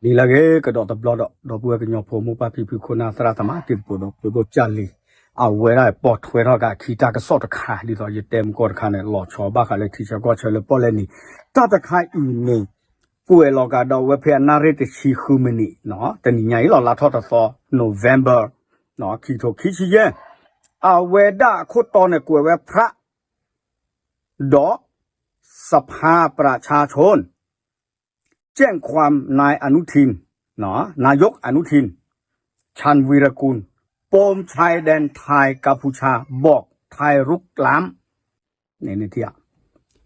နံၤလၢအဂ့ၤ ကဒီးတဘျီဒီး ဒီပုၢ်ဝဲၢ်ကညီဖိ မိၢ်ပၢ်ဖံဖု ခိၣ်နၢ်သရၣ်သမါ တံၤသကိးဒီး ဖိဒိၣ်ကၢ်လံၤ အဝဲဒၣ်ပိာ်ထွဲထီၣ်က့ၤအခံတၢ်ကစီၣ်တခါ ဒ်သိးယတဲမုၢ်ကီၢ်တခါန့ၣ် လီၤဆီဘၣ်ဃးလၢထံဆၢကီၢ်ဆၢလၢပီၣ်လဲၣ်နံၤ တၢ်တခါအံၤန့ၣ် ကွဲးလီၤကဒီးဝဲဖဲအနၣ်ရံၣ်တဆံဃုမံးနံး တနံၤညါအံၤလီၤ လါထီၣ်တသီ November ခံထိခံဆံယဲၢ် အဝဲဒၣ်အခိၣ်တီန့ၣ် ကွဲးဝဲ พระ ဒီး สภาประชาชน แจ้งความนายอนุทิน นายกอนุทิน ชาญวีรกูล ปมชายแดนไทยกัมพูชา บอกไทยรุกล้ำ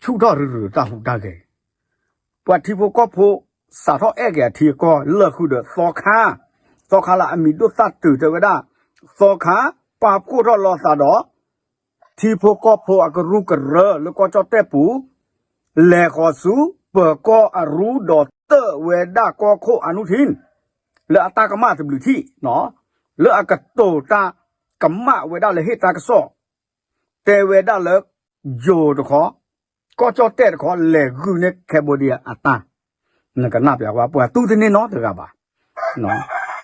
ဆူၣ်ထီၣ်ရုရုတၢ်ဟူးတၢ်ဂဲၤ ပှၤထံဖိကီၢ်ဖိ စးထီၣ်အဲၣ်က့ၤအထံအကီၢ် လၢာ်ဃုာ်ဒီးသီခါ, သီခါလၢအမံၤဒိၣ်သၣ်တုၤတဲဝဲဒၣ်, သီခါ ပာ်ဖှိၣ်ထီၣ်လီၤသးဒီး ထံဖိကီၢ်ဖိအကရူၢ်ကရၢလၢကီၢ်ကၠီၣ်တဲၣ်ပူၤ, လဲၤဃီၤဆူ ပၢၤကီၢ်အရူဒီးတၢၣ်ဝဲဒၣ်ကီၢ်ခိၣ်အနုထံၣ် လၢအတၢ်ကမၣ်တဘျုးထံၣ်, လၢအကတိၤတၢ်ကမၣ်ဝဲဒၣ်လၢဟ့ၣ်တၢ်ကစီၣ် တဲဝဲဒၣ်လၢ ယိၤတခီ, ကီၢ်ကၠီၣ်တဲၣ်တခီ လဲၤဂုာ်န့ၢ် Cambodia အတၢ်, နကနၣ်ပျးကွၢ် ပှၤတူၢ်တန့ၢ်နီတဂၤဘၣ်.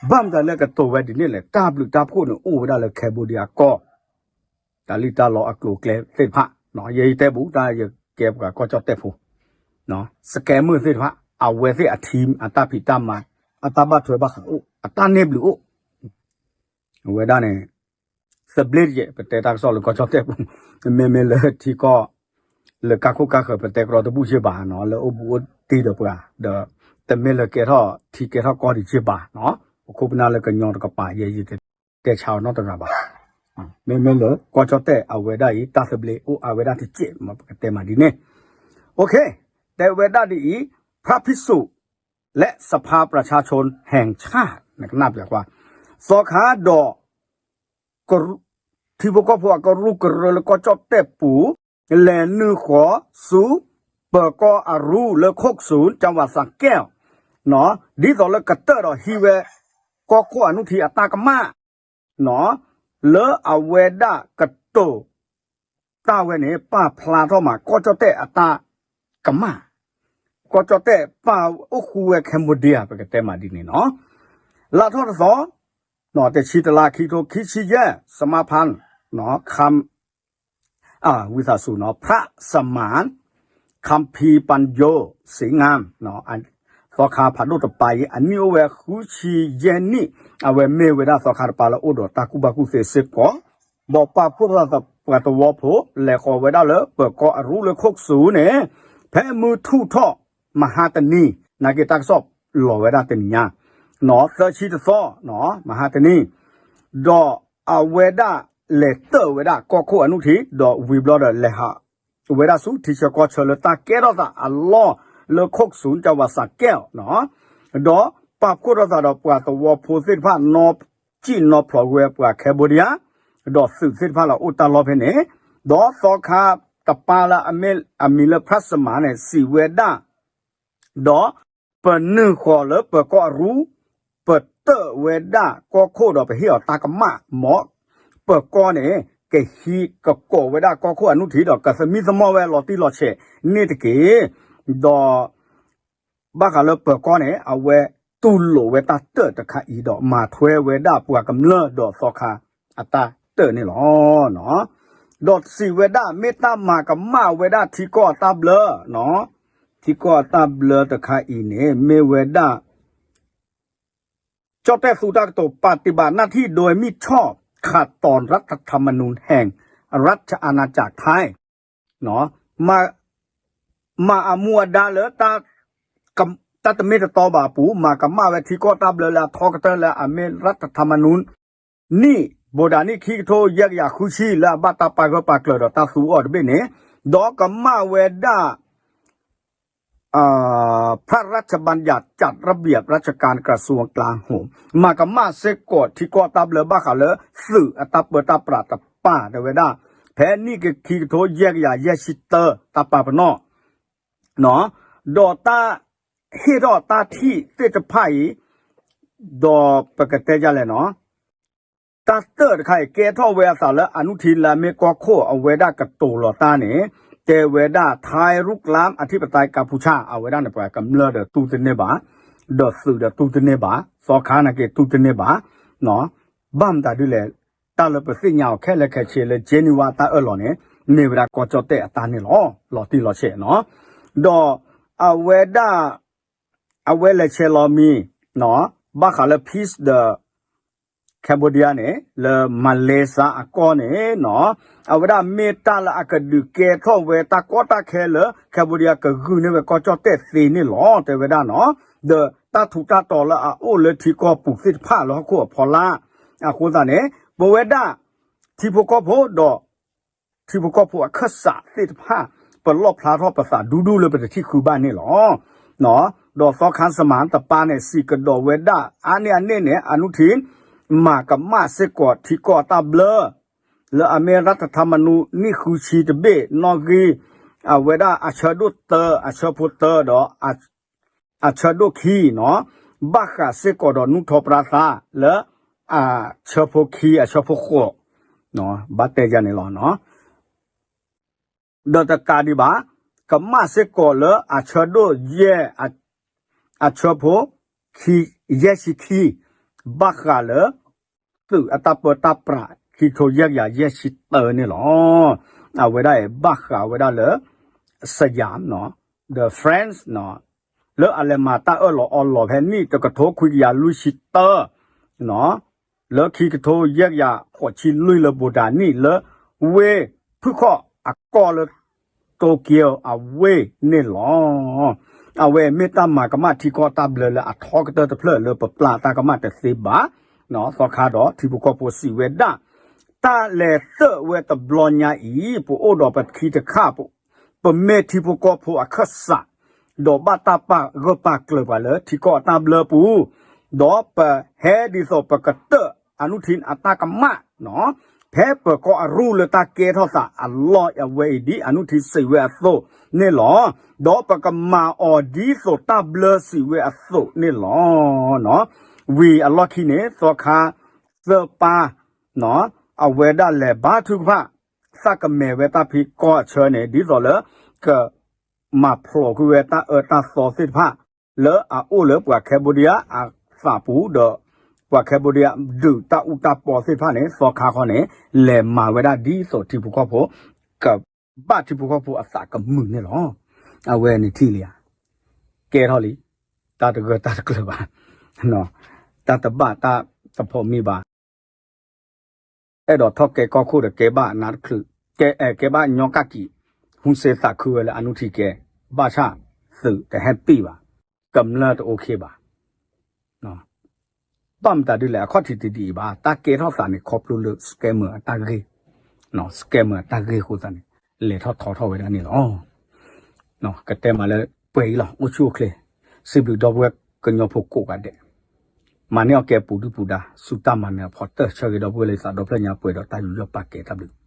ဘၣ်မတၤလၢကတိၤဝဲဒ်န့ၣ်လဲၣ်, တၢ်ဘျုးတၢ်ဖှိၣ်န့ၣ် အိၣ်ဝဲဒၣ်လၢ Cambodia ကီၢ်, တၢ်လံၣ်တၢ်လီအကျိၤအကျဲသ့ၣ်တဖၣ်, ယဲယတဲဘူး တၢ်ယကဲပှၤကီၢ်ကၠီၣ်တဲၣ်ဖိ scammer သ့ၣ်တဖၣ် အဝဲသ့ၣ်အ team အတၢ်ဖံးတၢ်မၤ အတၢ်ဘၣ်ထွဲဘၣ်ဃးအိၣ် အတၢ်န့ၢ်ဘျုးအိၣ် အဝဲဒၣ်န့ၣ် သဘျ့တယဲၢ် ပတဲတၢ်ကစီၣ်လၢကီၢ်ကၠီၣ်တဲၣ်ပူၤ, မ့မ့ၢ်လၢထံကီၢ် လၢကါခိၣ်ကါဃၢၤ ပတဲကရီတဘူၣ်က့ဘၣ်နီၤ, လၢအိၣ်ဘူးအိၣ်တံၢ်ဒီးပှၤ, ဒီးတမ့ၢ်လၢကဲထီၣ်ထံကဲထီၣ်ကီၢ်ဒံးက့ဘၣ်နီၤ, ပခိၣ်ပနၢ်လၢကညီတကပၤ ယဲယတဲဆါအီၤနီတဂၤဘၣ်. မ့မ့ၢ်လၢကီၢ်ကၠီၣ်တဲၣ်အဝဲဒၣ်အံၤ တၢ်သဘျ့အိၣ်အါဝဲဒၣ်တစဲး ပကတဲမးဒ်န့ၣ်, တဲဝဲဒၣ်ဒ်အံၤ, พระภิกษุ และสภาประชาชนแห่งชาติ နကနၣ်ပျးကွၢ်, သီခါဒီး ထံဖိကီၢ်ဖိအကရူၢ်ကရၢလၢကီၢ်ကၠီၣ်တဲၣ်ပူၤ လဲၤနုာ်ဃီၤဆူ ပၢၤကီၢ်အရူလၢခိၣ်ကစူၣ် ကၠီဝးစးကဲၣ်, ဒ်သိးလၢကတၢၣ်ဒီးဟံးဝဲ ကီၢ်ခိၣ်အနုထံအတၢ်ကမၣ် လၢအဝဲဒၣ်ကတိၤ တၢ်ဝဲန့ၣ် ပာ်ဖျါထီၣ်မး ကီၢ်ကၠီၣ်တဲၣ်အတၢ်ကမၣ်, ကီၢ်ကၠီၣ်တဲၣ်ပာ်အိၣ်ဃူဝဲ Cambodia ပကတဲမးဒ်န့ၣ်နီၤ, လါထီၣ်တသီ, တဆံတလါ ခံထိခံဆံယဲၢ် สมาพันธ์ คำ ဝံသးစူၤနီၤ พระสมาน คัมภีร์ปัญโญ ศรีงาม သီခါဖးဒိၣ်တပၤအံၤ အနံၣ်အိၣ်ဝဲဃုဆံယဲၢ်နံၣ်, အဝဲမ့ၢ်ဝဲဒၣ်သီခါတပၤလၢအိၣ်ဒီးတၢ်ကူၣ်ဘၣ်ကူၣ်သ့စ့ၢ်ကီး, ဒီးပာ်ဖှိၣ်ထီၣ်သးပှၤသဝီဖိ လဲၤဃီၤဝဲဒၣ်လၢပၢၤကီၢ်အရူလၢခိၣ်ကစူၣ်န့ၣ်, ဖဲမုၢ်ထူၣ်ထီၣ်မဟါတနံၤ နာ်က့တၢ်ကစီၣ်လီၤဝဲဒၣ်တနံၤညါ, သၢဆံတသီ မဟါတနံၤ, ဒီးအဝဲဒၣ်လဲၤတၢၣ်ဝဲဒၣ်ကီၢ်ခိၣ်အနုထံ ဒီးဝံၤဘျီဒီးလဲၤဟး ဝဲဒၣ်ဆူထံဆၢကီၢ်ဆၢလၢတၢ်ကဲထီၣ်သးအလီၢ်လၢခိၣ်ကစူၣ် ကၠီဝးစးကဲၣ်, ဒီးပာ်ဖှိၣ်ထီၣ်သးဒီးပှၤသဝီဖိသ့ၣ်တဖၣ် နီၢ်စံၣ်နီၢ်ဖျိးဝဲပှၤ Cambodia ဒီးသုးသ့ၣ်တဖၣ်လၢအိၣ်တၢ်လီၢ်ဖဲန့ၣ်, ဒီးသီခါတပၤလၢအမံၤလၢ พระสมาน န့ၣ် စံးဝဲဒၣ် ဒီးပနုာ်ဃီၤလၢပၢၤကီၢ်အရူ, ပတၢၣ်ဝဲဒၣ်ကီၢ်ခိၣ်ဒီးပဟ့ၣ်အီၤတၢ်ကမၣ်, မ်ပၢၤကီၢ်န့ၣ် ကဟံးကကိးဝဲဒၣ်ကီၢ်ခိၣ်အနုထံဒီး ကသမံသမိးဝဲလီၤတံၢ်လီၤဆဲးန့ၣ်တက့ၢ်. ဒီး ဘၣ်ဃးလၢပၢၤကီၢ်န့ၣ် အဝဲတူၢ်လိာ်ဝဲတၢ်တၢၣ်တခါအံၤဒီး မၤထွဲဝဲဒၣ်ပှၤကမျၢၢ်ဒီးသီခါအတၢ်တၢၣ်န့ၣ်လီၤ. ဒီးစံးဝဲဒၣ် မ့ၢ်တၢ်မၤကမၣ်ဝဲဒၣ်ထံကီၢ်အတၢ်ဘျၢ, ထံကီၢ်အတၢ်ဘျၢတခါအံၤန့ၣ် မ့ၢ်ဝဲဒၣ် ကၠီၣ်တဲၣ်သူတၢ်ကတိၤ ปฏิบัติหน้าที่โดยมิชอบ ขัดต่อรัฐธรรมนูญแห่งราชอาณาจักรไทย မၤအမူအဒါလၢ တၢ်တမ့ၢ်တတီဘၣ်အပူၤ မၤကမၣ်ဝဲထံကီၢ်တၢ်ဘျၢလၢအထီကတၢၢ်လၢအမ့ၢ် รัฐธรรมนูญ နံၣ် ဘိးဒၣ်နံၣ် ခံကထိယဲၢ်ကယၤဃုဆံ လၢအဘၣ်တၢ်ပာ်ဂၢၢ်ပာ်ကျၢၤဒီးတၢ်သူအီၤတဘ့ၣ်န့ၣ်, ဒီးကမၣ်ဝဲဒၣ် พระราชบัญญัติจัดระเบียบราชการ กระทรวงกลาโหม မၤကမၣ်စ့ၢ်ကီးထံကီၢ်တၢ်ဘျၢဘၣ်ဃးလၢ သုးအတၢ်ပၢတၢ်ပြးတပၤတဲဝဲဒၣ်, ဖဲနံၣ်ခံကထိယဲၢ်ကယၤယဲၢ်ဆံတၢ တၢ်ပာ်ပနီၣ် ဒီးတၢ်ဟ့ၣ်ထီၣ်တၢ်ထံၣ်သ့ၣ်တဖၣ်အံၤ, ဒီးပကတဲဒ်လဲၣ်နီၤ, တၢ်တၢၣ်တခါအံၤ ကဲထီၣ်ဝဲအသးလၢအနုထံလၢအမ့ၢ်ကီၢ်ခိၣ်အဝဲဒၣ်ကတိၤလီၤတၢ်န့ၣ်, တဲဝဲဒၣ် ไทยรุกล้ำอธิปไตยกัมพูชา အဝဲဒၣ်န့ၣ် ပှၤကမျၢၢ်ဒီးတူၢ်တန့ၢ်ဘၣ်, ဒီးသုးဒီးတူၢ်တန့ၢ်ဘၣ်, သီခါနာ်က့တူၢ်တန့ၢ်ဘၣ်, ဘၣ်မတၤဒ်လဲၣ်, တၢ်လၢပသ့ၣ်ညါအီၤခဲလၢာ်ခဲဆ့လၢ Geneva တၢ်အၢၣ်လီၤန့ၣ် မ့ၢ်ဝဲဒၣ်ကီၢ်ကၠီၣ်တဲၣ်အတၢ်န့ၣ်လီၤ. လီၤတံၢ်လီၤဆဲးနီၤ, ဒီးအဝဲဒၣ် အဝဲလဲၤဆဲးလီၤမံၤ ဘၣ်ဃးလၢ peace ဒီး Cambodia န့ၣ် လၢ Malaysia အကီၢ်န့ၣ်နီၤ, အဝဲဒၣ်မ့ၢ်တၢ်လၢအကဒုးကဲထီၣ်ဝဲတၢ်ကီတၢ်ခဲလၢ Cambodia ကဂုာ်န့ၢ်ဝဲကီၢ်ကၠီၣ်တဲၣ်သ့န့ၣ်လီၤ တဲဝဲဒၣ်နီၤ, ဒီးတၢ်ထူးတၢ်တီၤလၢအအိၣ်လၢထံကီၢ်ပူၤသ့ၣ်တဖၣ်လၢဟီၣ်ခိၣ်အဖီလာ်, အဃိသတးန့ၣ် ပဝဲဒၣ် ထံဖိကီၢ်ဖိဒီး ထံဖိကီၢ်ဖိအခၢၣ်စးသ့ၣ်တဖၣ် ပလီၣ်ဖျါထီၣ်ပသးဒူဒူလၢပတထံၣ်ဃုဘၣ်န့ၣ်လီၤ. ဒီးသီခါစမၤတပၤန့ၣ် စံးကဒီးဝဲဒၣ် အါန့ၢ်အန့ၣ်န့ၣ် အနုထံ မၤကမၣ်စ့ၢ်ကီးထံကီၢ်အတၢ်ဘျၢ လၢအမ့ၢ်ရၢ်ထထါမနူ နံၣ်ဃုဆံတဘ့ၣ်နီၣ်ဂံၢ် အဝဲဒၣ်အဆၢဒိၣ်တၢ အဆၢဖိတၢဒီး အဆၢဒိၣ်ခံနီၤ, ဘၣ်ဃးစ့ၢ်ကီးဒီးနူၢ်ထီပြါသါ လၢအဆၢဖိခံ အဆၢဖိဃိး, ဘၣ်တဲယၤန့ၣ်လီၤ. ဒီးတကးဒံးဘၣ်, ကမၣ်စ့ၢ်ကီးလၢအဆၢဒိၣ်ယဲၢ် အဆၢဖိ ယဲၢ်ဆံခံ, ဘၣ်ဃးလၢ သုးအတၢ်ပၢတၢ်ပြး ခံကထိယဲၢ်ကယၤယဲၢ်ဆံတၢန့ၣ်လီၤ. အဝဲဒၣ်အံၤ ဘၣ်ဃးဝဲဒၣ်လၢ Siam ဒီး France လၢအလဲၤမၤတၢ်အၢၣ်လီၤအီလီၤဖဲနံၣ်တကထိခွံကယၤလွံၢ်ဆံတၢ လၢခံကထိယဲၢ်ကယၤဃိးဆံလွံၢ်လၢဘိၤဒၤနံၣ် လၢဝ့ၢ်ဖုၣ်ခီၣ်အကီၢ်လၢ Tokyo အဝ့ၢ်န့ၣ်လီၤ. အဝဲမ့ၢ်တၢ်မၤကမၣ်ထံကီၢ်တၢ်ဘျၢလၢအထီကတၢၢ်တဖျၢၣ်လၢပပျၢ်တၢ်ကမၣ်တသ့ဘၣ်. သီခါဒီးထံဖိကီၢ်ဖိစံးဝဲဒၣ် တၢ်လဲၤတၢၣ်ဝဲတဘျီညါအံၤ ပအိၣ်ဒီးပခံတခါ ပမ့ၢ်ထံဖိကီၢ်ဖိအခၢၣ်စး ဒီးဘၣ်တၢ်ပာ်ဂၢၢ်ပာ်ကျၢၤပှၤလၢထံကီၢ်အတၢ်ဘျၢပူၤ, ဒီးပဟဲဒ်သိးပကတၢၣ်အနုထံအတၢ်ကမၣ် ဖဲပကိးအရူၢ်လၢတၢ်ကဲထီၣ်သးအလီၢ်အဝဲအံၤဒ်အနုထံစံးဝဲအသိးန့ၣ်လီၤ. ဒီးပကမၤအီၤဒ်သိးတၢ်ဘျၢစံးဝဲအသိးန့ၣ်လီၤ. ဝံၤအလီၢ်ခံန့ၣ် သီခါသၢပၢ အဝဲဒၣ်လဲၤဘါထုကဖၣ် သးကမဲာ်ဝဲတၢ်ဖံးကီၢ်အဆၢန့ၣ် ဒ်သိးလၢ က မၤဖျိးကွံာ်ဝဲတၢ်အၢတၢ်သီသ့ၣ်တဖၣ် လၢအအိၣ်လၢပှၤ Cambodia အသးပူၤဒီး ပှၤ Cambodia ဒုးတၢ်အူတၢ်ပီသ့ၣ်တဖၣ်န့ၣ် သီခါခီန့ၣ် လဲၤမၤဝဲဒၣ်ဒ်သိးထံဖိကီၢ်ဖိ ကဘၣ်ထံဖိကီၢ်ဖိအသးကမုာ်န့ၣ်လီၤ. အဝဲန့ၣ်ထံၣ်လံဧါ, ကဲထီၣ်လံ, တၢ်တဂၢၢ်တၢ်တကျၢၤဘၣ်, တၢ်တဘၣ်တၢ်တဖိးမံၤဘၣ်. အဲၣ်ဒိးထီၣ်ကဲကီၢ်ခိၣ်ဒီးကဲဘၣ်နါတချုး, ကဲအဲၣ်ကဲဘၣ်ညီကၣ်ကံာ်, ဟူစ့သးခုဝဲလၢအနုထံကဲ, ဘၣ်ဆၣ်သုးတဟဲပံၣ်ဘၣ်, ကမျၢၢ်တအိၣ်ခ့ဘၣ်. ဘၣ်မတၤဒ်လဲၣ် အခီၣ်ထံးတဒ်အံၤဘၣ်, တၢ်ကဲထီၣ်သးန့ၣ် ခီဖျိလၢ scammer အတၢ်ဂ့ၢ်, scammer အတၢ်ဂ့ၢ်အဃိသတးန့ၣ် လဲၤထီၣ်ထီထီၣ်ဝဲဒၣ်န့ၣ်လီၤ. ကတဲမးလၢပှဲၤအံၤလီၤ အိၣ်ဆူၣ်အိၣ်ချ့, စံးဘျုးဒီပုၢ်ဝဲၢ်ကညီဖိကိးဂၤဒဲး မၤန့ၢ်အီၣ်ကဲပူၤဒုၣ်ပူၤဒါ စူၢ်တၢ်မၤနၢၤအဖီတၢၢ် ဆၢဂ့ၤဒီပုၢ်ဝဲၢ်လၢသးဒီဖျၢၣ်ညါပှဲၤဒီးတၢ်ယူးယီၣ်ပာ်ကဲတၢ်ဘျုး